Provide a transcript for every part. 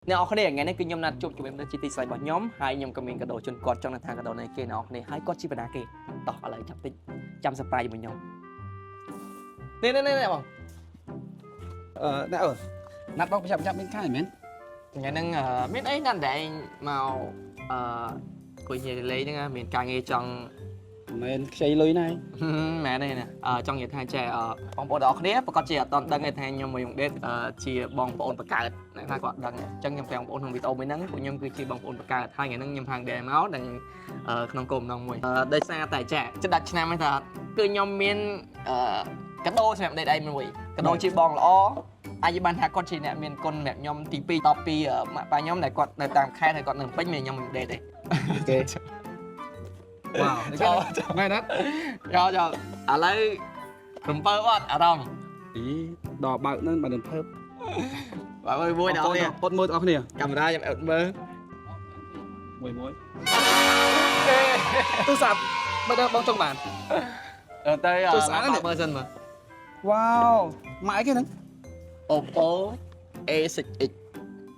អ្នកនរគ្នាថ្ងៃនេះគឺខ្ញុំណាត់ជួបជាមួយមនុស្សជាទីស្រឡាញ់របស់ខ្ញុំហើយខ្ញុំក៏មានកាដូជូនគាត់ចង់ថាកាដូនេះគេអ្នកនរគ្នាហើយគាត់ជាបណ្ណាគេតោះឥឡូវចាប់តិចចាំ surprise ជាមួយខ្ញុំនេះនេះនេះបង អឺអ្នកអូនណាត់បងប្រចាំចាំមានខាយមែន ថ្ងៃហ្នឹងមានអីណាស់តែឯងមកអឺគួយនិយាយលេងហ្នឹងមានការងារចង់ មែនខ្ចីលុយណាស់ មែនទេណាចង់និយាយថាចេះបងប្អូនទាំងអស់គ្នាប្រកាសជាអត់តន់ដឹងទេថាខ្ញុំមួយដេតជាបងប្អូនបង្កើតណាថាគាត់ដឹងអញ្ចឹងខ្ញុំប្រាប់បងប្អូនក្នុងវីដេអូមួយហ្នឹងពួកខ្ញុំគឺជាបងប្អូនបង្កើតហើយថ្ងៃហ្នឹងខ្ញុំហាងដេមកនឹងក្នុងគោលបំណងមួយដោយសារតែចេះចិត្តដាច់ឆ្នាំហ្នឹងថាគឺខ្ញុំមានកាដូសម្រាប់ដេតឯងមួយកាដូជាបងល្អអាចបានថាគាត់ជាអ្នកមានគុណសម្រាប់ខ្ញុំទី2តពីម៉ាក់ប៉ាខ្ញុំដែលគាត់នៅតាមខេត្តហើយគាត់នៅពេញមានខ្ញុំមួយដេតទេ គេវ៉ាវមែនអត់ ចូលចូលឥឡូវរំពើអត់អារម្មណ៍ អីដល់បើកនឹងបានរំភើប បាទមួយមួយដល់នេះ ពុតមួយបងប្អូនគ្នា កាមេរ៉ាខ្ញុំអត់មើល មួយមួយទូរស័ព្ទបើដល់បងចង់បាន ទៅ ទូរស័ព្ទនេះ មើលសិនមើល វ៉ាវម៉ាក់អីគេហ្នឹង Oppo A6X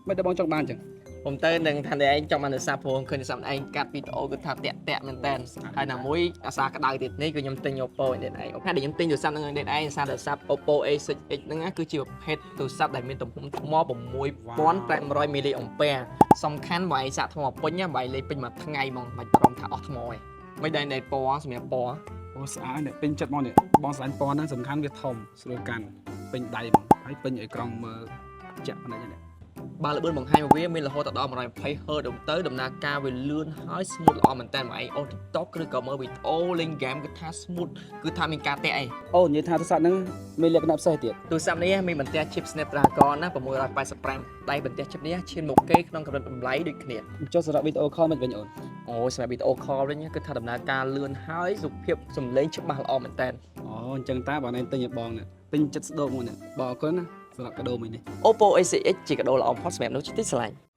មិនដល់បងចង់បានអញ្ចឹង ខ្ញុំទៅនឹងថាតែឯងចង់បានទូរស័ព្ទព្រោះឃើញទូរស័ព្ទឯងកាត់វីដេអូគឺថាតាក់តាក់មែនតើហើយណាមួយអាសាក្តៅទៀតនេះគឺខ្ញុំទិញ Oppo ឯងឯងអូខេដែលខ្ញុំទិញទូរស័ព្ទហ្នឹងឯងឯងសារទូរស័ព្ទ Oppo A6X ហ្នឹងគឺជាប្រភេទទូរស័ព្ទដែលមានទំហំថ្ម6500 mAh សំខាន់បើឯងសាកថ្មពេញបើឯងលេងពេញមួយថ្ងៃហ្មងមិនបារម្ភថាអស់ថ្មទេមិនដែលពណ៌សម្រាប់ពណ៌ អូស្អាតនេះពេញចិត្តមកនេះបងស្រឡាញ់ពណ៌ហ្នឹងសំខាន់វាធំស្រួលកាន់ពេញដៃហ្មងហើយពេញអេក្រង់មើលចាក់ផ្នែកនេះ បើល្បឿនបង្ហាញរបស់វាមានរហូតដល់ 120 Hz ដល់ទៅដំណើរការវាលឿនហើយ smooth ល្អមែនតើមកឯងអូស TikTok ឬក៏មើលវីដេអូលេង game គឺថា smooth គឺថាមានការតាក់អី អូនិយាយថាទូរស័ព្ទហ្នឹងមានលក្ខណៈពិសេសទៀត ទូរស័ព្ទនេះមានបន្ទះ chip Snapdragon ណា685ដៃបន្ទះ chip នេះឈានមកគេក្នុងកម្រិតតម្លៃដូចគ្នា ចុះសម្រាប់វីដេអូ call មិនវិញអូន អូសម្រាប់វីដេអូ call វិញគឺថាដំណើរការលឿនហើយសុភាពសំឡេងច្បាស់ល្អមែនតើ អូអញ្ចឹងតាបងឯងទិញឲ្យបងនេះពេញចិត្តស្ដោកមកនេះបងអរគុណណាសម្រាប់កាដូមួយនេះ Oppo A6X ជាកាដូល្អបំផុតសម្រាប់មនុស្សជាទីស្រឡាញ់។